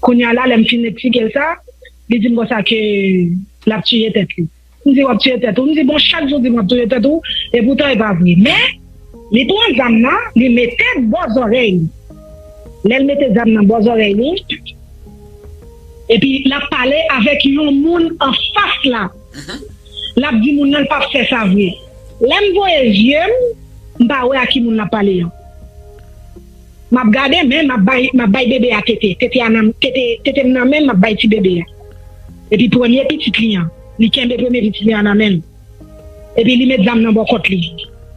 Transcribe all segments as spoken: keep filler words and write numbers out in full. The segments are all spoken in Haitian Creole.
Kounye a la, lè m fin eksplike l sa, li di m konsa ke l ap tiye tèt li. M di, "W ap tiye tèt ou?" M di, "Bon, chak jou w di m w ap tiye tèt ou, e poutan e pa vre." Men, li pran zam nan, li mete bò zòrèy li. Lè l mete zam nan bò zòrèy li, epi l ap pale avèk yon moun anfas la. L ap di moun nan l p ap fè sa vre. Lè m voye zye m, m pa wè a ki moun l ap pale an. M ap gade, men m ap bay, m ap bay bebe a tete. Tete a nan, tete, tete m nan men m, m ap bay ti bebe a. Epi premye pitit li an, li kenbe premye pitit li an nan men l. Epi li met zam nan bò kont li.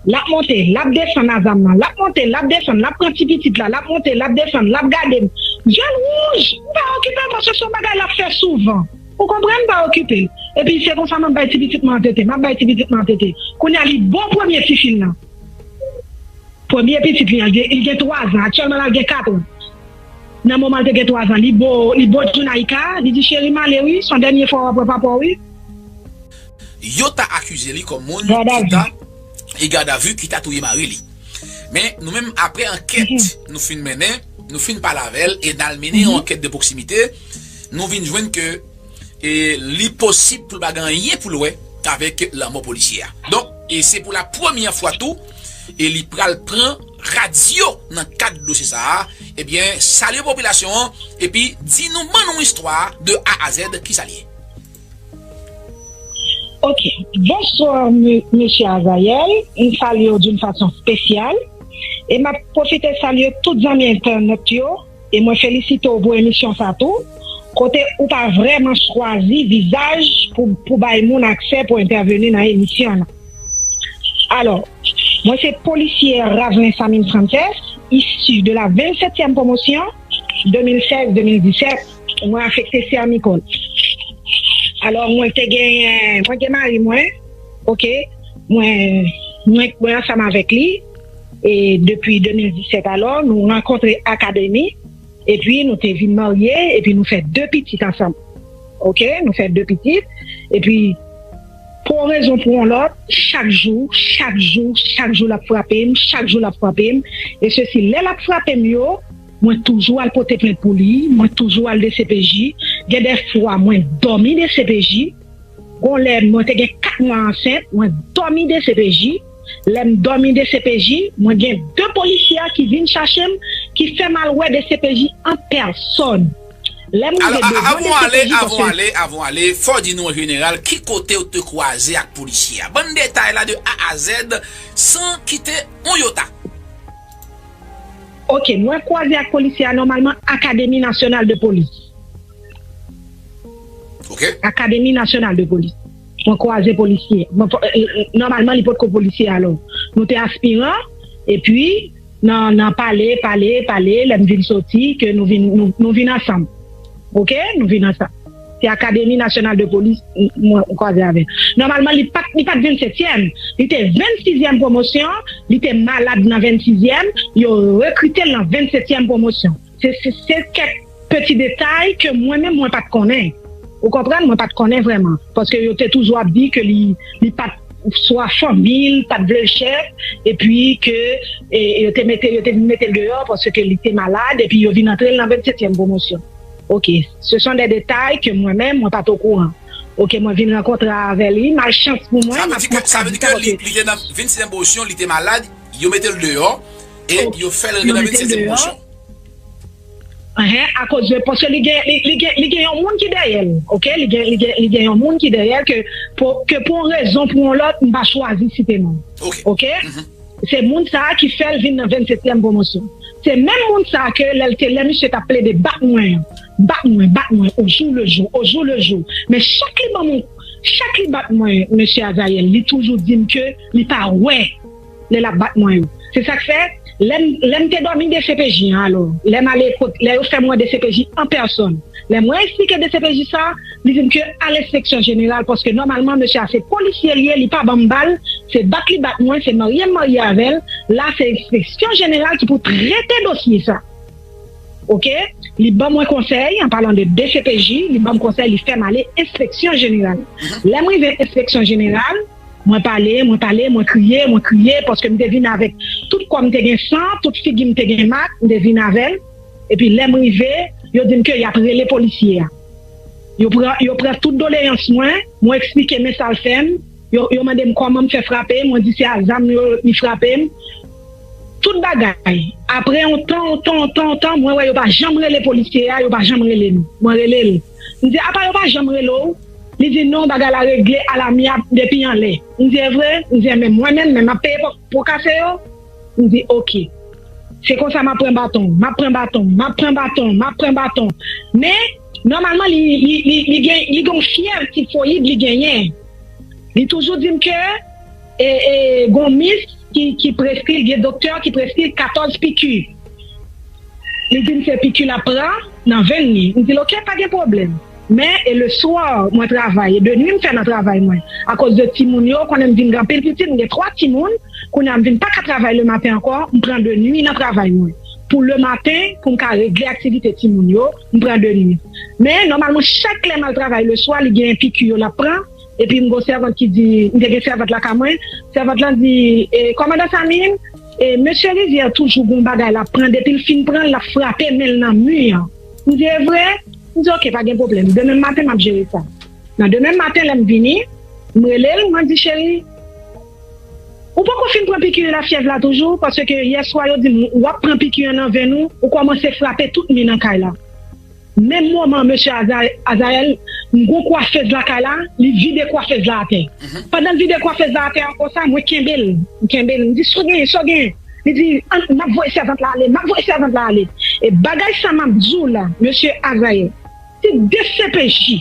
L ap monte, l ap desann a zam nan, l ap monte, l ap desann, l ap pran ti pitit la, l ap monte, l ap desann, l ap gade m. Je l wouj, m pa okipe l paske se yon bagay l ap fè souvan. Ou konprann, m pa okipe l. Epi se konsa m ap bay ti pitit mwen an tete, m ap bay ti pitit mwen an tete. Kounye a li bo premye tifi l nan. Premye pitit li an, li gen, li gen twa zan, aktyèlman la l gen kat an. Nan moman l te gen twa zan, li bo, li bo Junaïka, li di, "Cheri, m ale wi, se yon dènye fwa w ap wè papa w wi." Yo ta akize li kòm moun ki ta e gadavi ki ta touye mari li. Men nou menm, apre ankèt nou fin mennen, nou fin pale avè l e n al mennen yon ankèt de pwoksimite, nou vin jwenn ke e li posib pou l pa gen anyen pou l wè avèk lanmò polisye a. Donk, e se pou la premyè fwa tou, e li pral pran radyo nan kad dosye sa a. Ebyen, salye popilasyon an, epi di nou, ban nou istwa a de A a Z, ki sa l ye? Ok. Bonsoir, m- Monsieur Azayel. M salye w d'une façon spéciale. E m ap pwofite salye tout zanmi entènot yo. E mwen felisite w pou emisyon sa tou. Kote ou pa vrèman chwazi vizaj pou, pou bay moun aksè pou entèveni nan emisyon an. Alò, mwen se polisye Ravelin Samine Frances, isi de la vennsetyèm pwomosyon, de mil sèz de mil disèt, mwen afekte Sèmikòl. Alò, mwen te genyen, mwen gen mari mwen, ok, mwen, mwen, mwen ansanm avèk li, e depi de mil disèt, alò, nou rankontre akademi, epi nou te vin marye, epi nou fè de pitit ansanm. Ok, nou fè de pitit, epi pou yon rezon, pou yon lòt, chak jou, chak jou, chak jou l ap frape m, chak jou l ap frape m, e sesi, lè l ap frape m yo, mwen toujou al pote plent pou li, mwen toujou al D C P J, gen de fwa mwen dòmi D C P J, gon lè mwen te gen kat mwa ansent, mwen dòmi D C P J, lè m dòmi D C P J, mwen gen de polisye ki vin chache m, ki fè m al wè D C P J an pèsòn. Lè m rive devan D C P J, paske. Alò, avan w ale, avan w ale, fò w di nou an jeneral, ki kote w te kwaze ak polisye a? Ban n detay la de A a Z, san kite yon yota. Ok, mwen kwaze ak polisye a nòmalman Akademi Nasyonal de Polis. Ok. Akademi Nasyonal de Polis. Mwen kwaze polisye. Mwen, nòmalman, li potko polisye alò. Nou te aspiran, epi nan, nan pale, pale, pale, lè m vin soti, ke nou vin, nou, nou vin ansanm. Ok? Nou vin ansanm. Se Akademi Nasyonal de Polis, m- mwen kwaze avè l. Nòmalman, li pa t, li pa t vennsetyèm. Li te vennsizyèm pwomosyon, li te malad nan vennsizyèm, yo rekrite l nan vennsetyèm pwomosyon. Se, se, se kèk peti detay ke mwen menm mwen pa t konnen. Ou konprann? Mwen pa t konnen vrèman. Paske yo te toujou ap di ke li, li pa t swa fanmi l pa t vle l chèf, epi ke e, yo te mete, yo te vin mete l deyò paske li te malad, epi yo vin antre l nan vennsetyèm pwomosyon. Ok, ce sont des détails que mwen menm, mwen pa t okouran. Ok, mwen vin rankontre avè li, malchans pou mwen, m ap, m ap ka di sa paske. Sa vle di ke li, li te nan vennsizyèm pwomosyon, li te malad, yo mete l deyò, e yo fè l rantre nan vennsetyèm pwomosyon. Enhen, akoz de, paske li gen, li, li gen, li gen yon moun ki dèyè l, ok? Li gen, li gen, li gen yon moun ki dèyè l ke pou, ke pou yon rezon, pou yon lòt, m pa chwazi site non. Ok. Se moun sa a ki fè l vin nan vennsetyèm pwomosyon. Se menm moun sa a ke lè l te, lè misye t ap plede bat mwen an, bat mwen, bat mwen, au jour le jour, au jour le jour. Men chak li ban m, chak li bat mwen, mesye Azayèl, li toujou di m ke li pa wè lè l ap bat mwen yo. Se sa k fè, lè m, lè m te dòmi D C P J an, alò, lè m ale kot, lè yo fè m wè D C P J an pèsòn, lè mwen eksplike D C P J sa, li di m ke al enspeksyon jeneral, paske nòmalman, mesye a se polisye l ye, li pa ban m bal, se bat li bat mwen, se marye m marye avè l, la se enspeksyon jeneral ki pou trete dosye sa. Ok? Li ban mwen konsèy, an palan de D C P J, li ban m konsèy, li fè m ale enspeksyon jeneral. Lè m rive enspeksyon jeneral, mwen pale, mwen pale, mwen kriye, mwen kriye, paske m te vin avèk tout kò m te gen san, tout figi m te gen mak, m te vin avè l. Epi lè m rive, yo di m ke y ap rele polisye a. Yo pran, yo pran tout doleyans mwen, mwen eksplike men sa l fè m, yo, yo mande m kòman m fè frape, mwen di se a zam yo li frape m. Tout bagay. Apre yon tan, yon tan, yon tan, yon tan, mwen wè yo pa janm rele polisye a, yo pa janm rele m. Mwen rele l. M di, apa yo pa janm rele w? Li di, non, bagay la regle alamiab depi anlè. M di, e vre? M di, men mwen menm, men m ap peye po, po kase yo? M di, oke. Se konsa m ap pran baton, m ap pran baton, m ap pran baton, m ap pran baton. Men, nòmalman, li, li, li, li gen, li gen yon fyèv tifoyid li genyen. Li toujou di m ke e, e, gon mis ki, ki preskri l, gen doktè ki preskri l katòz piki. Li di m se piki l ap pran nan venn li. M di l, oke, pa gen pwoblèm. Men, e le swa, mwen travay, e de nwi m fè nan travay mwen. Akoz de timoun yo, konnen m vin gen anpil pitit, m gen twa timoun, kounye a m vin pa ka travay le maten ankò, m pran de nwi nan travay mwen. Pou le maten, pou m ka regle aktivite timoun yo, m pran de nwi. Men, nòmalman, chak lè m al travay le swa, li gen piki yo l ap pran, epi m gon sèvant ki di, m te gen sèvant lakay mwen, sèvant lan di, e, kòmandan Samin, e, mesye Rivyè toujou gon bagay l ap pran, depi l fin pran l, l ap frape men l nan mi an. M di, e vre? M di, oke, pa gen pwoblèm. Demen maten, m ap jere sa. Nan demen maten, lè m vini, m rele l, mwen di, cheri, ou poko fin pran piki lafyèv la toujou? Paske yè swa, yo di m, w ap pran piki an nan venn ou, ou kòmanse frape tout mi nan kay la. Menm moman, mesye Aza-, Azayèl, m gon kwafez lakay la, li vide kwafez la atè. Pandan l vide kwafez la atè an konsa, mwen kenbe l. M kenbe l. M di, sa w genyen, sa w genyen? Li di, an, m ap voye sèvant la ale, m ap voye sèvant la ale. E bagay sa m ap di w la, mesye Azayèl, si D C P J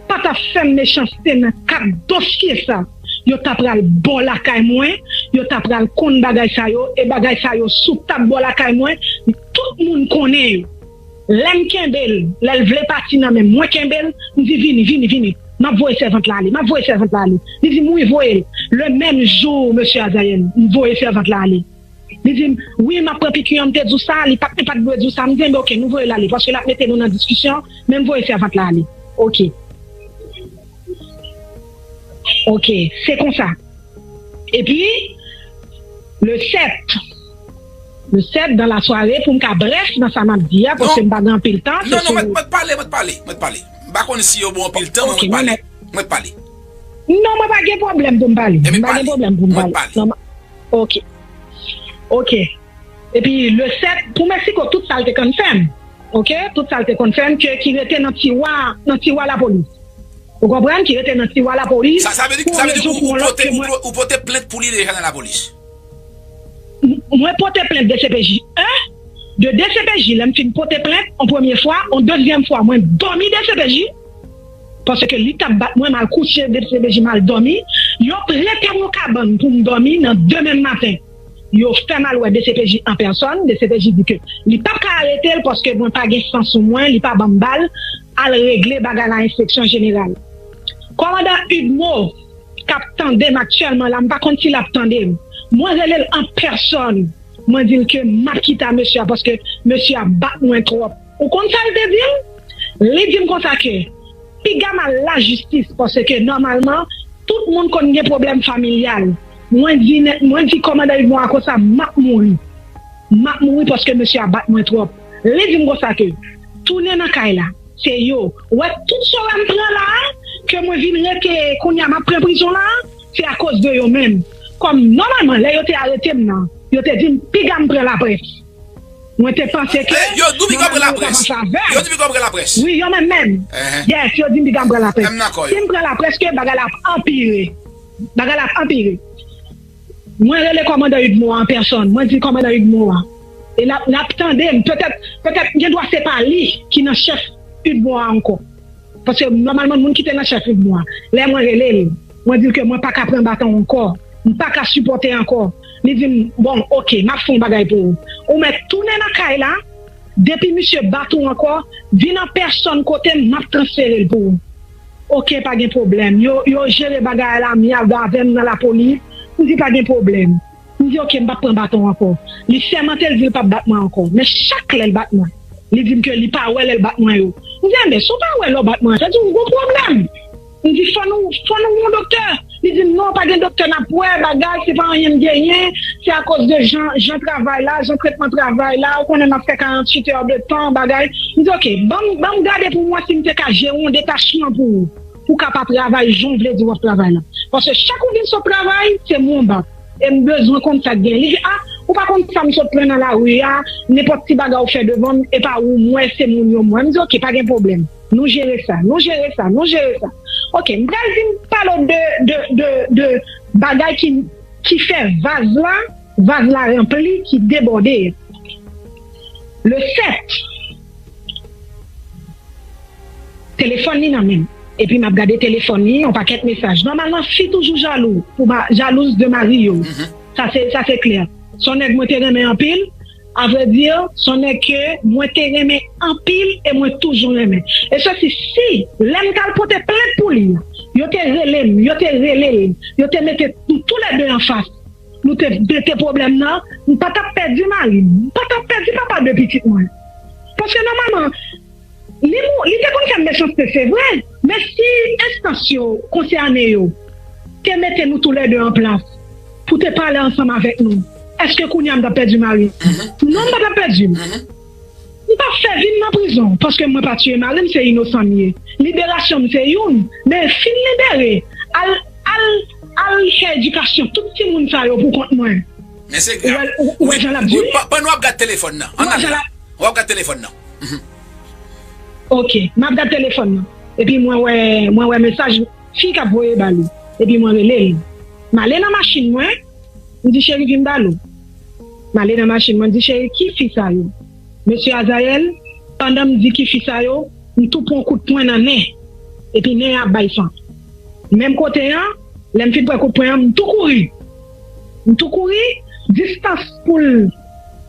pa t ap fè m mechanste nan kad dosye sa, yo ta pral bò lakay mwen, yo ta pral konn bagay sa yo, e bagay sa yo sou tab bò lakay mwen, tout moun konnen yo. Lè m kenbe l, lè l vle pati nan men m, mwen kenbe l, m di, vini, vini, vini. M ap voye sèvant la ale, m ap voye sèvant la ale. Li di m, wi, voye l. Le menm jou, mesye Azayèl, m voye sèvant la ale. Li di m, wi, m ap pran piki an, m te di w sa, li pa t, li pa t dwe di w sa. M di, enben, oke, nou voye l ale, paske l ap mete nou nan diskisyon, men m voye sèvant la ale. Oke. Oke, se konsa. Epi, le sèt, le sèt dan la sware, pou m ka brèf nan sa m ap di a, paske m pa gen anpil tan, se non, non, sou mwen, mwen pale, mwen pale, mwen pale. M pa konn si yo bon anpil tan, men oke, mwen pale. Mwen pale. Non, mwen pa gen pwoblèm pou m pale. Ebyen, m pa gen pale. Pwoblèm pou m pale. Mwen pale. Non, mwen, oke. Oke. Epi, le sèt, pou Mexico, tout sa l te konn fè m. Oke? Tout sa l te konn fè m, ke, ki rete nan tiwa, nan tiwa lapolis. Ou konprann? Ki rete nan tiwa lapolis. Sa, sa vle di, pou sa vle di rezon ou, pou ou yon lòt pote, ke ou mwen po-, ou pote plent pou li deja nan lapolis? M-, mwen pote plent D C P J en, de D C P J, lè m fin pote plent, an premye fwa, an dezyèm fwa, mwen dòmi D C P J, paske li t ap bat mwen, m al kouche D C P J, m al dòmi. Yo prete m yon kabann pou m dòmi nan demen maten. Yo fè m al wè D C P J an pèsòn. D C P J di ke li p ap ka arete l paske mwen pa gen san sou mwen, li pa ban m bal, al regle bagay la enspeksyon jeneral. Kòmandan Udmo k ap tande m aktyèlman la, m pa konn si l ap tande m. Mwen rele l an pèsòn. Mwen di l ke m ap kite a mesye a paske mesye a bat mwen twòp. Ou konn sa l te di m? Li di m konsa ke piga m al lajistis, paske nòmalman, tout moun konn gen pwoblèm familyal. Mwen di nèt, mwen di kòmandan Udmo a konsa, m ap mouri. M ap mouri paske mesye a bat mwen twòp. Li di m konsa ke tounen nan kay la, se yo. Ou wè tout sa w wè m pran la a, ke mwen vin rete kounye a m ap pran prizon la a, se akoz de yo menm. Kòm nòmalman, lè yo te arete m nan, yo te di m piga m pran laprès. Mwen te panse ke eh, yo di w piga pran laprès. Yo di piga pran laprès. Wi, yo menm menm. Yes, yo di m piga m pran laprès. Si m pran laprès, ke bagay la ap anpire. Bagay la ap anpire. Mwen rele kòmandan Udmo an pèsòn. Mwen di kòmandan Udmo an. E l ap, l ap tande m. Petèt, petèt, gen dwa se pa li ki nan chèf Udmo an ankò. Paske nòmalman, moun ki te nan chèf Udmo an, lè mwen rele l, mwen di l ke mwen pa ka pran baton ankò, m pa ka sipòte ankò. Li di m, bon, oke, m ap fè yon bagay pou ou. Ou mèt tounen nan kay la, depi misye bat ou ankò, vin an pèsòn kote m, m ap transfere l pou ou. Oke, pa gen pwoblèm. Yo, yo jere bagay la amyab avè m nan lapolis. M di pa gen pwoblèm. M di, oke, m p ap pran baton ankò. Li sèmante, l di l p ap bat mwen ankò. Men chak lè l bat mwen, li di m ke li pa wè lè l bat mwen yo. M di, enben, si w pa wè lè w bat mwen, sa di w gon pwoblèm. M di, fò nou, fò nou wè yon doktè. Li di m, "Non, pa gen doktè n ap wè, bagay, se pa anyen m genyen, se akoz de jan, jan travay la, jan tretman travay la, ou konnen m ap fè karanntuit è de tan, bagay." M di, "Oke, ban m, ban m gade pou m wè si m te ka jere yon detachman pou ou, pou w ka pa travay jan w vle di w ap travay la. Paske chak ou vin sot travay, se mwen w bat. E m bezwen konn sa k gen." Li di, "A, ou pa konn sa m sot pran nan lari a, nenpòt ti bagay ou fè devan m, e pa ou m wè, se moun yo m wè." M di, "Oke, pa gen pwoblèm. Nou jere sa, nou jere sa, nou jere sa." Oke, m pral vin pale w de, de, de, de bagay ki, ki fè vaz la, vaz la ranpli, ki debòde. Le sèt, telefòn li nan men m. Epi m ap gade telefòn li, yon pakèt mesaj. Nòmalman, fi toujou jalou, pou ma, jalouz de mari yo. Sa se, sa se klè. Se yon nèg mwen te renmen anpil, a vrè di, se yon nèg ke mwen te renmen anpil e mwen toujou renmen. E sesi, si lè m t al pote plent pou li, yo te rele m, yo te rele l, yo te mete nou toulède anfas, nou te mete pwoblèm nan, m pa t ap pèdi mari m, m pa t ap pèdi papa de pitit mwen. Paske nòmalman, li mou, li te konn fè m mechanste, se vre, men si enstans yo konsène yo te mete nou toulède an plas pou te pale ansanm avèk nou, èske kounye a m t ap pèdi mari m? Non, m pa t ap pèdi l. M p ap fè vi m nan prizon, paske mwen pa tiye mari m, se inosan m ye. Liberasyon m se youn, men fin libere, al, al, al fè edikasyon tout timoun sa yo pou kont mwen. Men se grav. Ou wè, ou, ou wè jan l ap di? Wi, pa, pandan w ap gad telefòn nan. Ou wè jan l ap W ap gad telefòn nan. Ok, m ap gad telefòn nan. Epi mwen wè, mwen wè mesaj fi k ap voye ba li. Epi mwen rele l. M ale nan machin mwen, m di, "Cheri, vin ba l ou." M ale nan machin mwen, m di, "Cheri, ki fi sa yo?" Mesye Azayèl, pandan m di ki fi sa yo, m tou pran kout pwen nan nen. Epi nen an ap bay san. Menm kote an, lè m fin pran kout pwen an, m tou kouri. M tou kouri, distans pou l,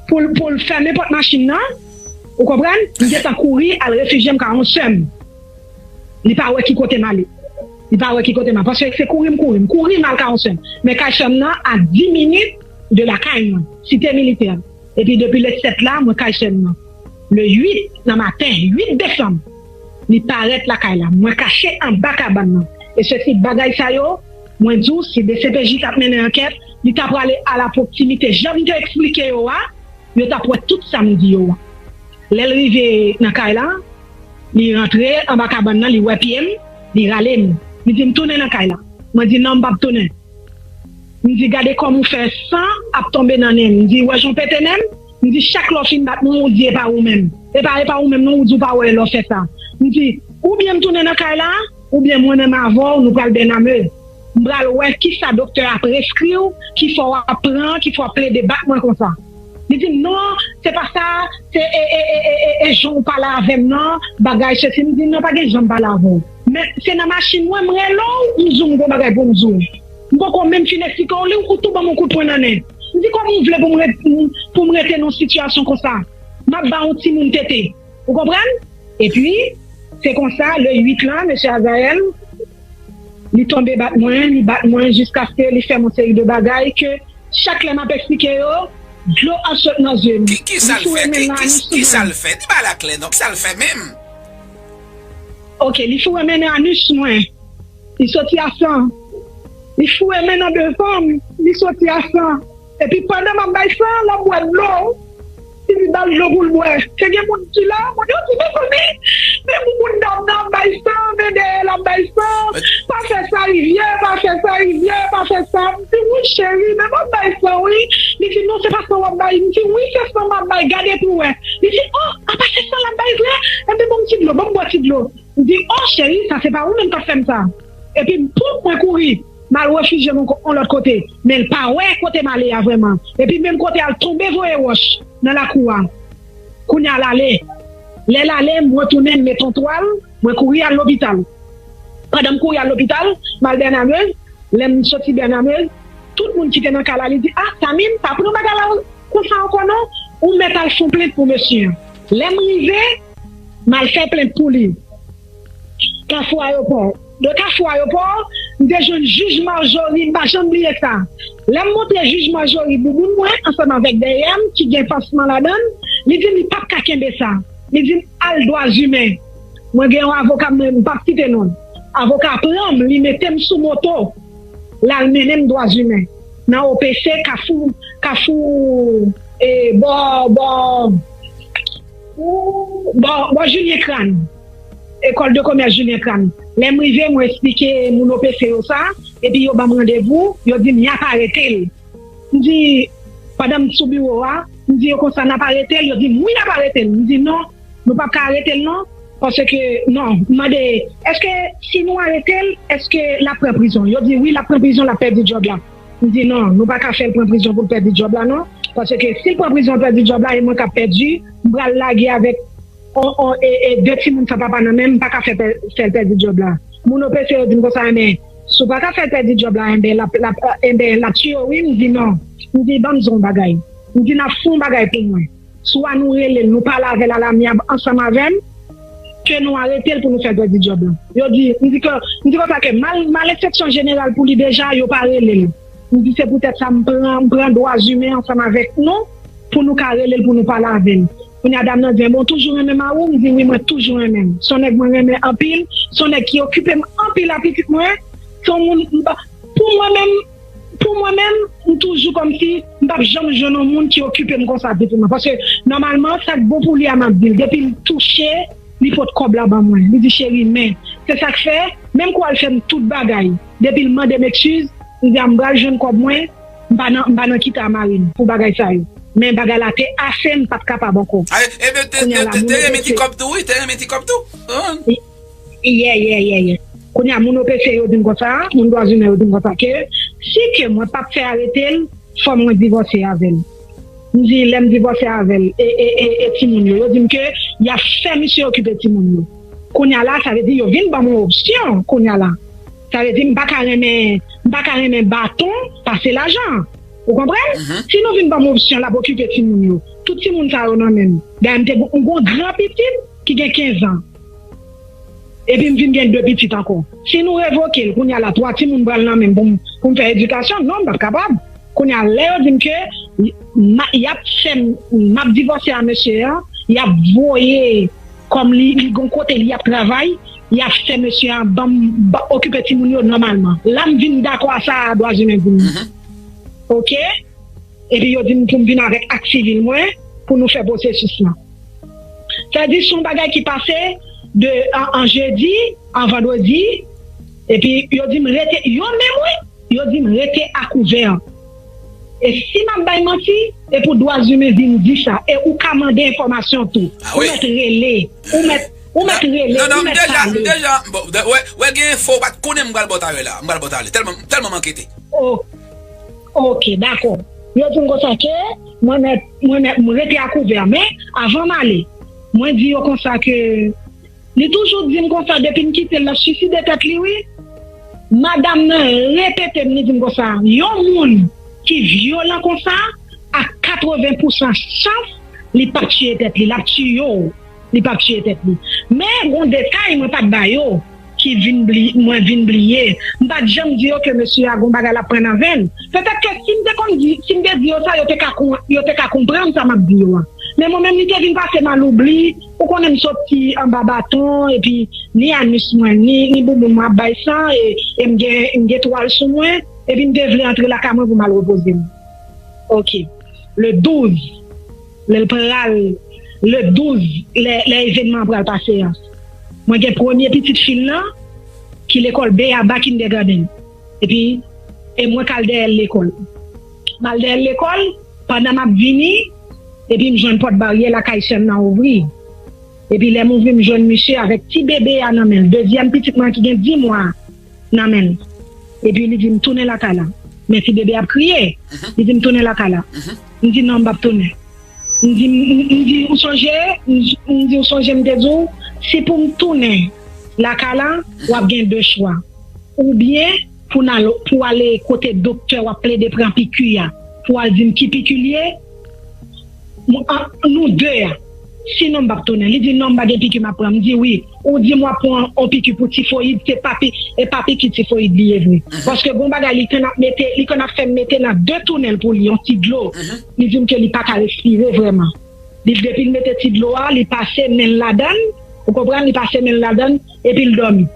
pou l, pou l fèmen pòt machin nan, ou konprann? M gentan kouri al refijye m kay yon sè m. Li pa wè ki kote m ale. Li pa wè ki kote m ale. Paske se kouri m kouri. M kouri m al kay yon sè m. Men kay sè m nan a dis minit de lakay mwen, Site Militè. Epi depi le sèt la, mwen kay sè m nan. Le uit nan maten, uit desanm, li parèt lakay la. Mwen kache anba kabann nan. E se ti bagay sa yo, mwen di w, si D C P J t ap mennen ankèt, li ta prale a la pwoksimite. Jan m te eksplike yo a, yo t ap wè tout sa m di yo a. Lè l rive nan kay la, li rantre anba kabann nan, li wè pye m, li rale m. Li di m, "Tounen nan kay la." Mwen di, "Non, m p ap tounen." M di, "Gade kòman w fè san ap tonbe nan nen m." M di, "Wè jan w pete nen m?" M di, "Chak lè w fin bat mwen, ou di e pa ou menm. E pa, e pa ou menm non, ou di w pa wè lè w fè sa." M di, "Oubyen m tounen nan kay la, oubyen mwen menm avè w, nou pral bèname. M pral wè kisa doktè a preskri w, ki fè w ap pran, ki fè w ap plede bat mwen konsa." Li di m, "Non, se pa sa, se e, e, e, e, e, e jan w pale avè m nan, bagay sesi." M di, "Non, pa gen jan m pale avè w. Men se nan machin mwen, m rele w, m di w m gon bagay pou m di w. M poko menm fin eksplike w li, ou tou ban m yon kout pwen nan nen." M di, "Kòman w vle pou m ret, pou m rete nan yon sitiyasyon konsa? M ap ba yon timoun tete." Ou konprann? Epi, se konsa, le uit lan, mesye Azayèl, li tonbe bat mwen, li bat mwen jiskaske li fè m yon seri de bagay ke chak lè m ap eksplike yo, dlo ap sot nan zye m. Ki, ki sa l fè? Ki, ki, ki sa l fè? Di bagay la klè non. Ki sa l fè menm? Ok, li foure men nan anis mwen. Li soti a san. Li foure men nan devan m. Li soti a san. Epi pandan m ap bay san, l ap bwè dlo. Li di ba l dlo pou l bwè. Te gen moun ki la, moun yo di, "Mezanmi, men pou moun dam nan ap bay san, men dèyè l ap bay san. Pa fè sa, Rivyè, pa fè sa, Rivyè, pa fè sa." M di, "Wi, cheri, men m ap bay san, wi." Li di, "Non, se pa san w ap bay." M di, "Wi, se san m ap bay, gade pou w wè." Li di, "O, apa se san l ap bay vre? Enben, ban m ti dlo, ban m bwè ti dlo." M di, "O, cheri, sa se pa ou menm k ap fè m sa." Epi, pouf, mwen kouri. M al refijye m yon ko-, yon lòt kote. Men l pa wè kote m ale a vrèman. Epi menm kote a l tonbe voye wòch nan lakou a. Kounye a l ale. Lè l ale, m retounen, m met yon twal, mwen kouri al lopital. Pandan m kouri al lopital, m al Bènamez, lè m soti Bènamez, tout moun ki te nan kay la, li di, "A, Samim, pa pran bagay la konsa ankò non, ou mèt al fè yon plent pou mesye an." Lè m rive, m al fè plent pou li. Kafou Ayopò. De Kafou Ayopò, m te jwenn jij Marjorie, m pa janm bliye sa. Lè m montre jij Marjorie bouboun mwen ansanm avèk dèyè m ki gen pansman ladan l, li di m li p ap ka kenbe sa. Li di m al dwa imen. Mwen gen yon avoka, mwen, m p ap site non l. Avoka a pran m, li mete m sou moto. l al mennen m dwa imen nan O P C, Kafou, Kafou, e, bò, bò, bò, bò Julien Crane, École de Commerce Julien Crane. Lè m rive, mwen eksplike moun O P C yo sa, epi yo ban m randevou, yo di m y ap arete l. M di, pandan m sou biwo a, m di yo konsa, n ap arete l? Yo di m, wi, n ap arete l. M di, non, nou p ap ka arete l, non. Paske, non, m mande, èske si nou arete l, èske l ap pran prizon? Yo di, wi, l ap pran prizon, l ap pèdi djòb la. M di, non, nou pa ka fè l pran prizon pou l pèdi djòb la, non. Paske si l pran prizon, l pèdi djòb la, e mwen k ap pèdi, m pral lage avèk on, on, e, e de timoun san papa nan men m, m pa ka fè, pè- fè l pèdi djòb la. Moun O P C yo di m konsa, men, si w pa ka fè l pèdi djòb la, enben, l ap, l ap, enben, l ap tiye w, wi. M di, non. M di, ban m di w yon bagay. M di, n ap fè yon bagay pou mwen. Swa nou rele l, nou pale avè l alamyab ansanm avè m, ke nou arete l pou nou fè l pèdi djòb la. Yo di, m di ke, m di konsa ke mal, malensepsyon jeneral pou li deja, yo pa rele l. M di, se poutèt sa m pran, m pran dwa imen ansanm avèk nou, pou nou ka rele l, pou nou pale avè l. Kounye a dam nan di, bon, toujou renmen mari w? M di, wi, mwen toujou renmen l. Se yon nèg mwen renmen anpil, se yon nèg ki okipe m anpil a pitit mwen, se yon moun, m pa- pou mwen menm, pou mwen menm, m toujou kòmsi m p ap janm jwenn yon moun ki okipe m konsa, pitit mwen. Paske, nòmalman, sa k bon pou li a, m ap di l. Depi l touche, li pot kòb la ban mwen. Li di, cheri, men, se sa k fè, menm kou al fè m tout bagay, depi l mande m ekskiz, m di, a, m pral jwenn kòb mwen, m pa nan, m pa nan kite a mari m pou bagay sa yo. Men bagay la te ase, m pa t kapab ankò. Ay, e, te, te, Kounye a te, la, te, moun te renmen ti kòb tou, wi, te renmen ti kòb tou. Hein? Yè, yè, yè, yè. Kounye a, moun O P C yo di m konsa, moun dwa imen yo di m konsa ke si ke mwen p ap fè arete l, fò mwen divòse avè l. M di, lè m divòse avè l, e, e, e, e timoun yo, yo di m ke y ap fè misye okipe timoun yo. Kounye a la, sa vle di yo vin ban m yon opsyon kounye a la. Sa vle di m pa ka renmen, m pa ka renmen baton pase lajan. Ou konprann? Si nou vin ban m opsyon l ap okipe timoun yo, tout timoun sa yo nan men m. Dayè, m te gon, m gon gran pitit ki gen kenz an. Epi m vin gen de pitit ankò. Si nou revoke l, kounye a la, twa timoun pral nan men m pou m, pou m fè edikasyon, non, m p ap kapab. Kounye a, lè yo di m ke m a- y ap fè m, m ap divòse a mesye a, y ap voye, kòm li, li gon kote li ap travay, y ap fè mesye a ban m, ba- okipe timoun yo nòmalman. La, m vin dakò a sa dwa imen di m. Oke? Epi yo di m pou m vin avèk ak sivil mwen pou nou fè pwosesis lan. Sa di, se yon bagay ki pase de an, an jedi, an vandredi, epi yo di m rete, yo menm wi, yo di m rete a kouvè. E si m ap bay manti, e pou dwa imen vin di sa, e ou ka mande enfòmasyon tou. Ah wi. Ou mèt rele, ou mèt, ou mèt rele, non, non, ou m mèt deja, m pale. Deja, bon, de- wè, wè, gen enfo, ou pa t konnen m pral bò talè la, m pral bò talè, tèlman, tèlman m ankete. Oh, ok, dakò. Yo di m konsa ke mwen mèt, mwen mèt, mwen rete a kouvè. Men, avan m ale, mwen di yo konsa ke li toujou di m konsa, depi m kite l, l ap swiside tèt li, wi. Madanm nan repete m, li di m konsa, yon moun ki vyolan konsa, a katreven pousan chans, li p ap tiye tèt li, l ap tiye w. Li p ap tiye tèt li. Men, gon detay mwen pa t ba yo, ki vin bli, mwen vin bliye. M pa t janm di yo ke mesye a gon bagay l ap pran nan venn. Petèt ke si m te konn di, si m te di yo sa, yo te ka kon- yo te ka konprann sa m ap di yo a. Men mwen menm, li te vin pase m a loubli. Ou konnen m soti anba baton, epi ni anis mwen, ni, ni bouboun mwen ap bay san, e, e m gen, m gen twal sou mwen, epi m te vle antre lakay mwen pou m al repoze m. Ok. Le douz, lè l pral, le douz, lè, lè evènman an pral pase an, mwen gen premye pitit fi m nan, ki lekòl Beyaba Kindergarten. Epi, e mwen k al dèyè l lekòl. M al dèyè l lekòl, pandan m ap vini, epi m jwenn pòt baryè lakay sè m nan ouvri. Epi lè m ouvri, m jwenn misye avèk ti bebe a nan men l. Dezyèm pitit mwen ki gen dis mwa nan men l. Epi li di m, "Tounen lakay la." Men ti bebe ap kriye. Li di m, "Tounen lakay la." M di, "Non, m p ap tounen." M di, m, m, m di, "Ou sonje?" M, m di, "Ou sonje m te di w, si pou m tounen lakay la, w ap gen de chwa. Oubyen pou n al, pou w ale kote doktè w ap plede pran piki a, pou w al di m ki piki l ye, nou, an, nou de a. Sinon, m p ap tounen." Li di, "Non, m pa gen piki m ap pran." M di, "Wi, ou di m w ap pran yon piki pou tifoyid, se pa pi, e pa piki tifoyid li ye vre." Paske gon bagay li konn ap mete, li konn ap fè m mete nan de tou nen l pou li, yon ti dlo. Li di m ke li pa ka respire vrèman. Li, depi l mete ti dlo a, li pase men l ladan l, ou konprann, li pase men l ladan l, epi l dòmi.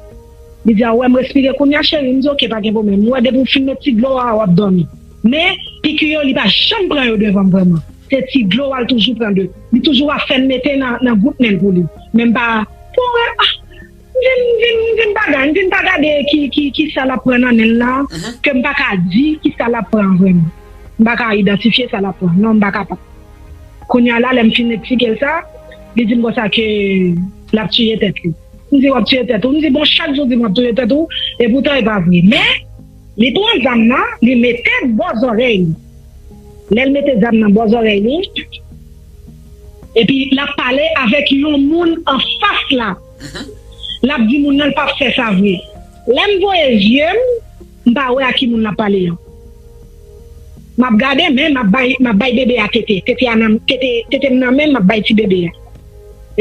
Li di, "A, ou wè m respire kounye a, cheri?" M di, "Oke, pa gen pwoblèm. Ou wè, depi w fin met ti dlo a, w ap dòmi." Men, piki yo, li pa janm pran yo devan m vrèman. Se ti dlo a, l toujou pran de. Li toujou ap fè m mete nan, nan gout nen l pou li. Men m pa, pou wè, ah, m vin, m vin, m vin bagay, m vin pa gade ki, ki, ki sa l ap pran nan nen l la, ke m pa ka di ki sa l ap pran vrèman. M pa ka idantifye sa l ap pran. Non, m pa kapab. Kounye a la, lè m fin eksplike l sa, li di m konsa ke l ap tiye tèt li. M di, "W ap tiye tèt ou?" M di, "Bon, chak jou w di m w ap tiye tèt ou, epoutan e pa vre." Men, li pran zam nan, li mete bò zòrèy li. Lè l mete zam nan bò zòrèy li, epi l ap pale avèk yon moun anfas la. L ap di moun nan l p ap fè sa vre. Lè m voye zye m, m pa wè a ki moun l ap pale an. M ap gade, men m ap bay, m ap bay bebe a tete. Tete a nan, tete, tete m nan men m, m ap bay ti bebe a.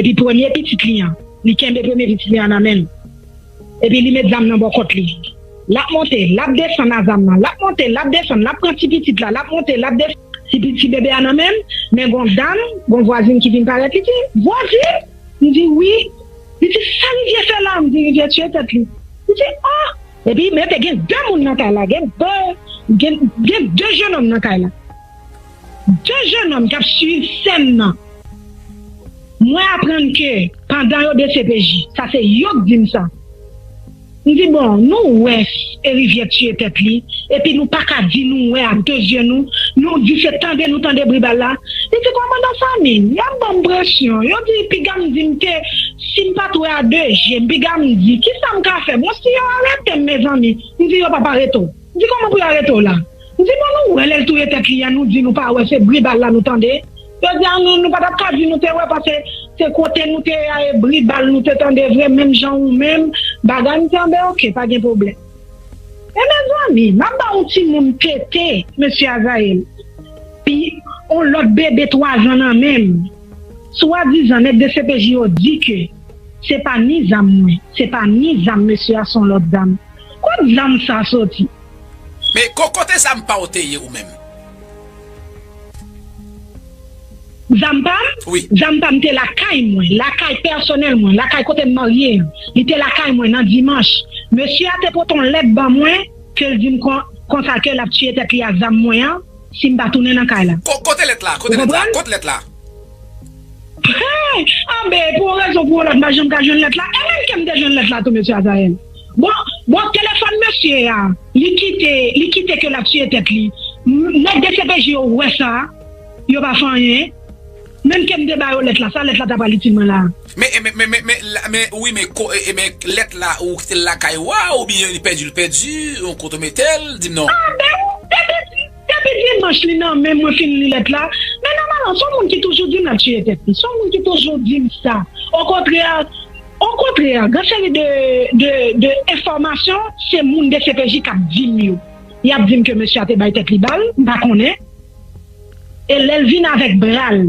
Epi premye pitit li an, li kenbe premye pitit li an nan men l. Epi li met zam nan bò kont li. L ap monte, l ap desann a zam nan. L ap monte, l ap desann, l ap pran ti pitit la, l ap monte, l ap desann. Ti pi-, ti bebe a nan men l, men gon dam, gon vwazin ki vin parèt, li di, "Vwazin?" M di, "Wi." Li di, "Sa Rivyè fè la?" M di, "Rivyè tiye tèt li." Li di, "Oh!" Epi, men te gen de moun nan kay la, gen de, gen, gen de jennonm nan kay la. De jennonm k ap swiv sèn nan. Mwen aprann ke pandan yo D C P J, sa se yo k di m sa. M di, "Bon, nou wè e Rivyè tiye tèt li, epi nou pa ka di nou wè ak de zye nou, nou di se tande nou tande bri bal la." Li di, "Kòmandan Samy, y ap ban m presyon." Yo di, piga m di m ke si m pa t wè a de je m, piga m di, "Kisa m ka fè?" Bon, si yo arete m, mezanmi, m di, "Yo p ap arete w." M di, "Kòman pou yo arete w la?" M di, "Bon, nou wè lè l touye tèt li a, nou di nou pa wè, se bri bal la nou tande." Yo di, "A, nou, nou pa t ap ka di nou te wè, paske se kote nou te ye a, e bri bal nou te tande vre, menm jan ou menm, bagay." M di, "Anben, oke, pa gen pwoblèm." E mezanmi, m ap ba yon timoun tete, mesye Azayèl. Pi, yon lòt bebe twa zan nan men m. Swadizan, nèg D C P J yo di ke se pa ni zam mwen, se pa ni zam mesye a, se yon lòt zam. Kot zam sa soti? Men ko-, kote zam pa w te ye ou menm? Zam pa m? Wi. Zam pa m te lakay mwen, lakay pèsonèl mwen, lakay kote m marye an. Li te lakay mwen nan dimanch. Mesye a te pote yon lèt ban mwen, ke l di m kon-, konsa ke l ap tiye tèt li ak zam mwen an, si m pa tounen nan kay la. Ko-, kote lèt la? Kote lèt la? Ou konprann? Kote lèt la? Hey! Anben, pou yon rezon, pou yon lòt, m pa janm ka jwenn lèt la. E menm ke m te jwenn lèt la tou, mesye Azayèl. Bon, bon, telefòn mesye a, li kite, li kite ke l ap tiye tèt li. M-, nèg D C P J yo wè sa, yo pa fè anyen. Menm ke m te ba yo lèt la, sa lèt la ta pral itil mwen la? Men, men, men, men, men, la, men, wi, men, ko, e, e, men, lèt la, ou kite l lakay ou a, oubyen li pèdi, l pèdi, yon kote w mete l, di m non. Ah, ben, depi, depi dimanch li nan men mwen fin li lèt la. Men nòmalman, se yon moun ki toujou di m l ap tiye tèt li. Se yon moun ki toujou di m sa. Okontrè, okontrè, gen seri de, de, de enfòmasyon, se moun D C P J k ap di m yo. Y ap di m ke mesye a te bay tèt li bal, m pa konnen. E lè l vin avèk bra l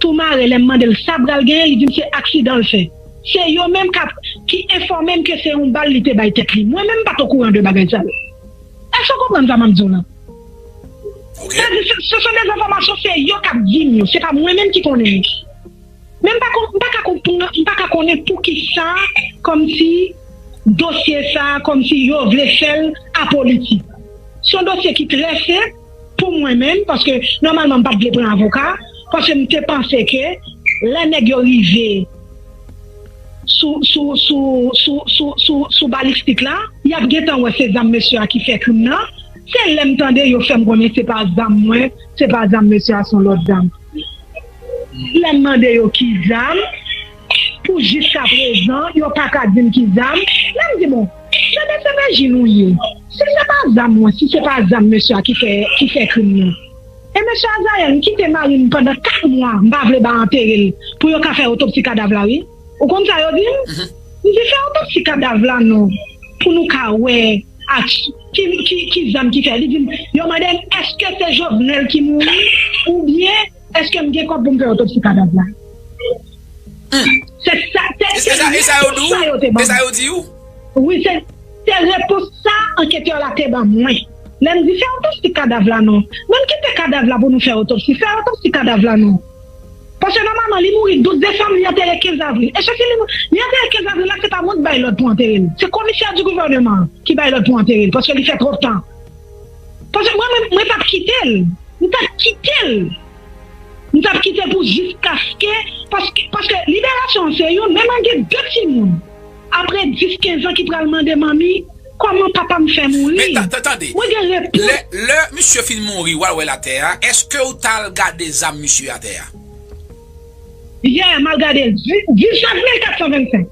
tou mare, lè m mande l sa bra l genyen, li di m se aksidan l fè. Se yo menm k ap, ki enfòme m ke se yon bal li te bay tèt li. Mwen menm m pa t okouran de bagay sa yo. Èske w konprann sa m ap di w la? Ok. Sa di, se, se, se de enfòmasyon, se yo k ap di m yo, se pa mwen menm ki konnen yo. Men m pa kon-, m pa ka konprann, m pa ka konnen poukisa, kòmsi dosye sa, kòmsi yo vle fè l apolitik. Se yon dosye ki trè senp pou mwen menm, paske nòmalman m pa t vle pran avoka, paske m te panse ke lè nèg yo rive sou, sou, sou, sou, sou, sou, sou balistik la, y ap gentan wè se zam mesye a ki fè krim nan. Se lè m tande yo fè m konnen se pa zam mwen, se pa zam mesye a, se yon lòt zam. Lè m mande yo ki zam, pou jiskaprezan, yo pa ka di m ki zam. Lè m di, "Bon, se D C P J nou ye. Si se pa zam mwen, si se pa zam mesye a ki fè, ki fè krim nan." E mesye Azayèl, m kite mari m pandan kat mwa, m pa vle ba antere l, pou yo ka fè otopsi kadav la, wi. Ou konn sa yo di m? M di, "Fè otopsi kadav la non, pou nou ka wè ak ki, ki, ki zam ki fè." Li di m, yo mande m, "Èske se Jovenel ki mouri, oubyen èske m gen kòb pou m fè otopsi kadav la?" Se sa, se, e sa, e sa yo di w? Sa yo te ban m. E sa yo di w? Wi, se, se repons sa anketè la te ban mwen. Lè m di, "Fè otopsi kadav la non. Men kite kadav la pou nou fè otopsi. Fè otopsi kadav la non." Paske nòmalman, li mouri douz desanm, li antere kenz avril. E se si li, li antere kenz avril la, se pa mwen k bay lòd pou antere l. Se komisè di gouvènman ki bay lòd pou antere l, paske li fè twòp tan. Paske mwen menm, mwen t ap kite l. M t ap kite l. M t ap kite l pou jiskaske, paske, paske liberasyon an se youn, men mwen gen de timoun. Apre dis, kenz an ki pral mande manmi, kòman papa m fè mouri? Men ta- ta- tande. Mwen gen repons. Lè, lè misye fin mouri, w al wè l atè a, èske w t al gade zam misye atè a? Yeah, m al gade l. Di- diznèf mil kat san vennsenk.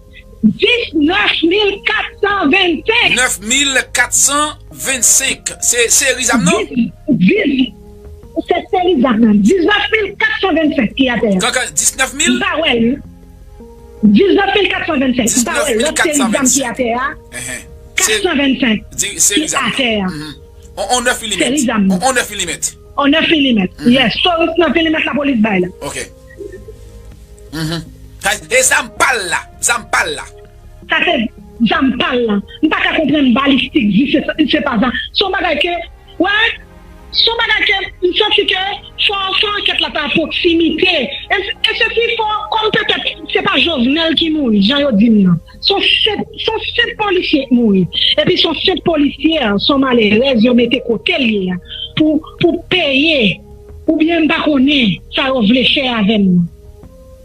Diznèf mil kat san vennsenk. Nèf mil kat san vennsenk. Se seri zam nan? Dis- dis- Se seri zam nan. Diznèf mil kat san vennsenk ki atè a. Kankan, diznèf mil? M pa wè l. Diznèf mil kat san vennsenk. M pa wè l. Lòt seri zam ki atè a. Enhen. Se- kat san vennsenk di- seri ki zam nan atè a. Mhm. On, on nèf milimèt. Seri zam nan. On, on nèf milimèt. On nèf milimèt. Mhm. Yes. Taurus nèf milimèt lapolis bay la. Ok. Mhm. Sa, e zam pa l la. Zam pa l la. Sa se zam pa l la. M pa ka konprann balistik, di se, se pa sa. Se yon bagay ke, wè, se yon bagay ke m santi ke fò, fò ankèt la ta pwoksimite. E, e se pi fò, kòm petèt se pa Jovenel ki mouri, jan yo di m nan. Se yon senp, se yon senp polisye k mouri. Epi se yon senp polisyè, se yon malerèz yo mete kote l ye a pou, pou peye, oubyen m pa konnen sa yo vle fè avè m nan.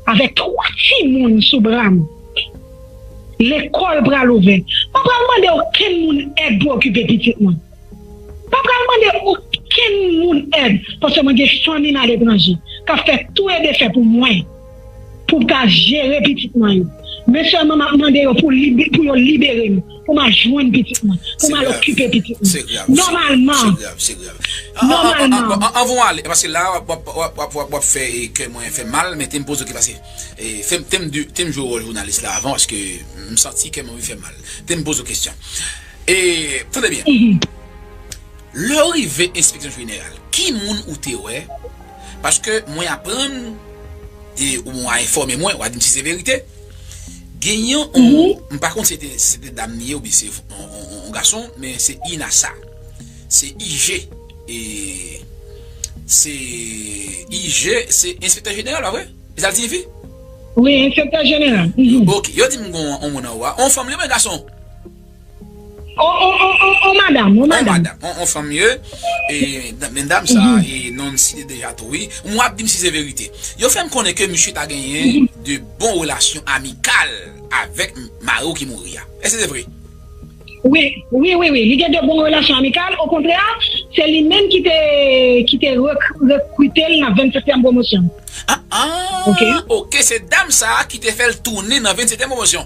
Avèk twa timoun sou bra m. Lekòl pral ouvè. M pa pral mande okenn moun èd pou okipe pitit mwen. M pa pral mande okenn moun èd, paske mwen gen fanmi m aletranje k ap fè tou e defè pou mwen, pou m ka jere pitit mwen yo. Men sèlman m ap mande yo pou libe- pou yo libere m, pou m al jwenn pitit mwen, pou m al okipe pitit mwen. Se grav. Nòmalman. Se grav, se grav. Nòmalman. Anvan w ale, paske la, w ap, w ap, w ap, w ap, w ap fè, e, kè mwen fè mal, men te m poze w ke pase. E, te m, te m di- te m jwe wòl jounalis la avan, paske m santi kè mwen anvi fè mal. Te m poze w kesyon. E, tande byen. Mhm. Lè w rive enspeksyon jeneral, ki moun ou te wè? Paske mwen aprann, e ou mwen enfòme mwen, w a di m si se verite. Genyen on, mhm, m pa konn si se te, se te dam li ye oubyen se on, on, on, on gason, men se Inasa. Se I G. E se I G, se enspektè jeneral, pa vre? E sa l siyifi? Wi, enspektè jeneral. Mhm. Ok, yo di m gon on moun anwo a. On fanm li oubyen gason? On, on, on, on, on madanm, on madanm. On madanm, on, on fanm ye. E, da- men dam sa, mhm, e non l site deja tou, wi. Mwen ap di m si se verite. Yo fè m konnen ke misye ta genyen, mhm, de bon relasyon amikal avèk m- mari w ki mouri a. Èske se vre? Wi, wi, wi, wi. Li gen de bon relasyon amikal. Okontrè, se li menm ki te, ki te rek- rekrite l nan vennsetyèm pwomosyon. Ah, ah, ok, se dam sa a ki te fè l tounen nan vennsetyèm pwomosyon.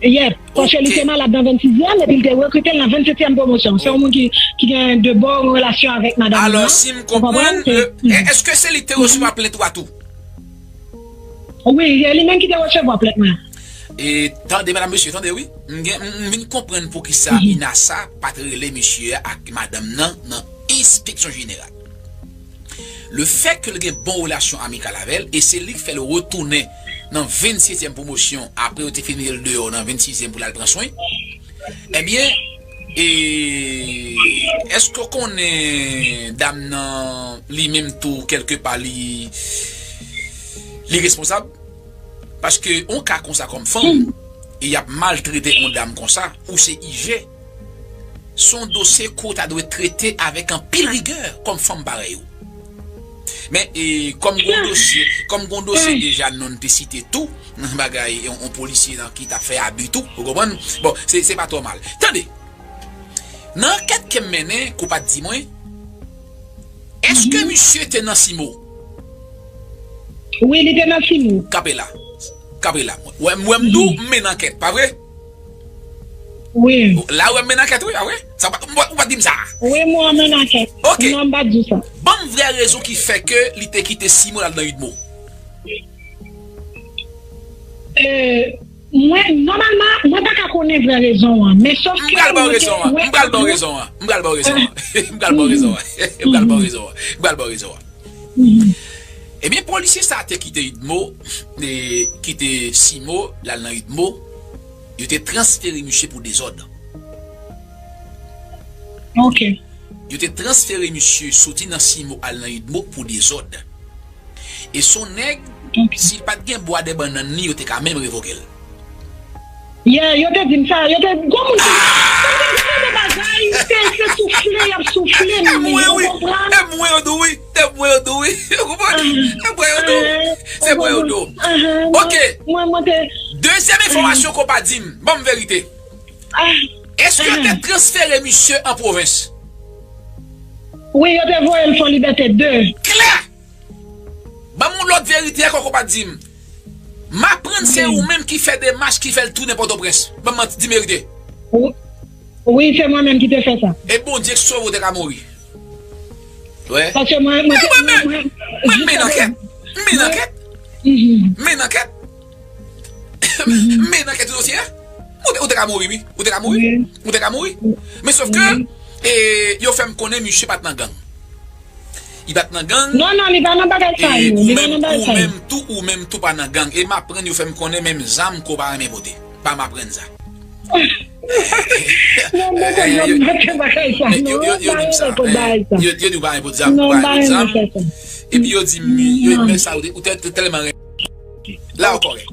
Yep. Paske li te malad nan vennsizyèm, epi l te rekrite l nan vennsetyèm pwomosyon. Se yon moun ki, ki gen de bon relasyon avèk madanm li. Alò, si m konprann, e- èske se li ki te resevwa plent ou a tou? Wi, e li menm ki te resevwa plent mwen. E tande, medam, mesye, tande, wi. M gen, m, m vin konprann poukisa Inasa pa t rele misye ak madanm nan nan enspeksyon jeneral. Lefètke l gen bon relasyon amikal avè l, e se li k fè l retounen nan vennsetyèm pwomosyon, apre yo te fin mete l deyò nan vennsizyèm pou l al pran swen, ebyen, e, èske w konnen dam nan, li menm tou, kèlkepa, li, li responsab? Paske on ka konsa kòm fanm, e y ap maltrete on dam konsa, ou se I G, se on dosye ke w ta dwe trete avèk anpil rigè kòm fanm parèy ou. Men, e, kòm gon dosye, kòm gon dosye deja non te site tou, nan bagay, on, on polisye nan ki t ap fè abi tou, ou konprann? Bon, se, se pa twò mal. Tande, nan ankèt ke m mennen, ke w pa t di mwen, èske misye te nan Simo? Wi, li te nan Simo. Kanpe la. Kanpe la. Wè, m- wè m di w, m mennen ankèt, pa vre? Wi. La, wè m mennen ankèt, wi, pa vre? Sa pa, m- ou pa t di m sa. Wi, mwen mennen ankèt. Ok. Non, m pa t di w sa. Ban m vrè rezon ki fè ke li te kite Simo l al nan Udmo. E, mwen, nòmalman, mwen pa ka konnen vrè rezon an. Men sòf ke mwen te, mwen, m pral ba w rezon an. M pral ba w rezon an. M pral ba w rezon an. M pral ba w rezon an. M pral ba w rezon an. M pral ba w rezon an. Ebyen, polisye sa a te kite Udmo, e, kite Simo, l al nan Udmo. Yo te transfere misye pou dezòd. Ok. Yo te transfere misye soti nan Simo al nan Udmo pou dezòd. E se yon nèg, si l pa t gen bwa dè bannann li, yo te ka menm revoke l. Yeah, yo te di m sa, yo te, gwo moun ki, yo te di m de bagay, se, se soufle, y ap soufle m, E mwen ou wi, konprann? E mwen yo di w wi, E mwen yo di w wi, ou konprann? E mwen yo di w, se mwen yo di w. Aham, Ok, mwen, mwen te, dezyèm enfòmasyon ke w pa di m, ban m verite. ah, Èske yo te transfere misye an pwovens? Wi, yo te voye l fò Libète de. Klè! Ban m yon lòt verite ankò ke w pa di m. M aprann se ou menm ki fè demach ki fè l tounen Pòtoprens. Ban m manti, di m verite. Wi, se mwen menm ki te fè sa. E Bondye k sove w te ka mouri. Wè. Paske mwen, mwen, Mwen, mwen, mwen, mwen, m mennen ankèt. M mennen ankèt. M mennen ankèt. M mennen ankèt sou dosye a. Ou te, ou te ka mouri, wi. Ou te ka mouri. Ou te ka mouri. Men sòf ke, e, yo fè m konnen misye pa t nan gang. Li pa t nan gang. Non, non, li pa nan bagay sa E yo. ou Li pa menm, nan bagay ou sa yo. Menm tou, ou menm tou pa nan gang. E m aprann yo fè m konnen menm zam ke w pa renmen pote. Pa m aprann sa. Non, mwen pa janm mete bagay sa. Yo, yo, yo di m sa. Mwen pa renmen bagay sa. Yo, yo di w pa renmen pote zam, Non, ou pa pa renmen pote renmen zam. Fè sa. Epi yo di m, yo, men sa, ou te, ou te, te tèlman renmen. La ou kòrèk.